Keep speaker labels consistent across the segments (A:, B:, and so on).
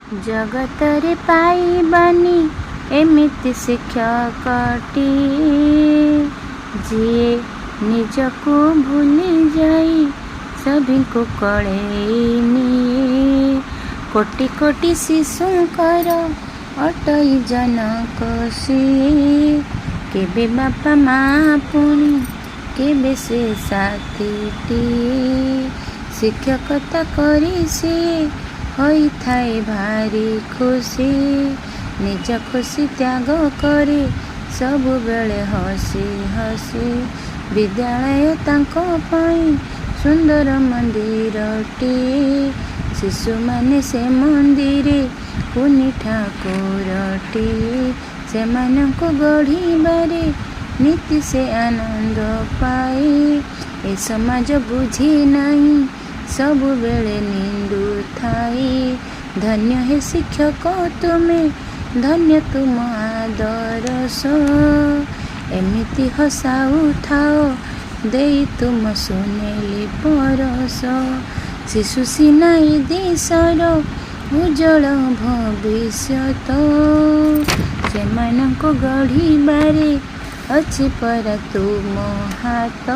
A: ଜଗତରେ ପାଇବାନି ଏମିତି ଶିକ୍ଷକଟିଏ, ଯିଏ ନିଜକୁ ଭୁଲି ଯାଇ ସଭିଙ୍କୁ କୋଳେଇ ନିଏ। କୋଟି କୋଟି ଶିଶୁଙ୍କର ଅଟଇ ଜନକ ସିଏ। କେବେ ବାପା ମା, ପୁଣି କେବେ ସେ ସାଥୀଟିଏ। ଶିକ୍ଷକତା କରି ସିଏ ହୋଇଥାଏ ଭାରି ଖୁସି। ନିଜ ଖୁସି ତ୍ୟାଗ କରି ସବୁବେଳେ ହସି ହସି। ବିଦ୍ୟାଳୟ ତାଙ୍କ ପାଇଁ ସୁନ୍ଦର ମନ୍ଦିରଟିଏ। ଶିଶୁମାନେ ସେ ମନ୍ଦିରେ କୁନି ଠାକୁରଟିଏ। ସେମାନଙ୍କୁ ଗଢ଼ିବାରେ ନିତି ସେ ଆନନ୍ଦ ପାଏ। ଏ ସମାଜ ବୁଝେ ନାହିଁ, ସବୁବେଳେ ନିନ୍ଦୁଥାଏ। ଧନ୍ୟ ହେ ଶିକ୍ଷକ ତୁମେ, ଧନ୍ୟ ତୁମ ଆଦର୍ଶ। ଏମିତି ହସାଉଥାଅ ଦେଇ ତୁମ ସୁନେଲି ପରଶ। ଶିଶୁ ସିନା ଏ ଦେଶର ଉଜ୍ଜଳ ଭବିଷ୍ୟତ, ସେମାନଙ୍କୁ ଗଢ଼ିବାରେ ଅଛି ପରା ତୁମ ହାତ।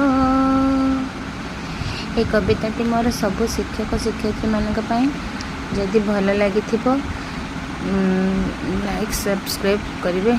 A: ଏ କବିତାଟି ମୋର ସବୁ ଶିକ୍ଷକ ଶିକ୍ଷୟିତ୍ରୀମାନଙ୍କ ପାଇଁ। ଯଦି ଭଲ ଲାଗିଥିବ, ଲାଇକ୍, ସବସ୍କ୍ରାଇବ୍ କରିବେ।